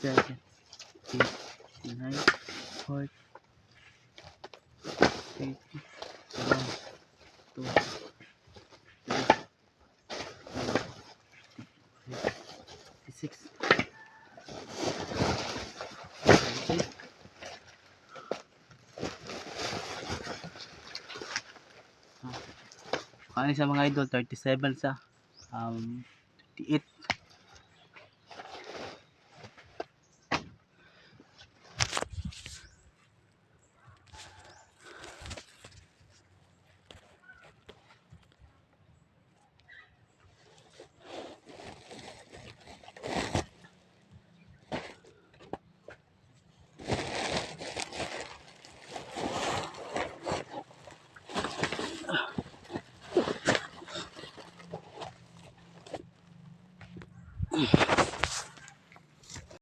7, 8, 9, 4, 30, 1, 2, 3, 4, 6, 8. Kani sa mga idol, 37 sa 38.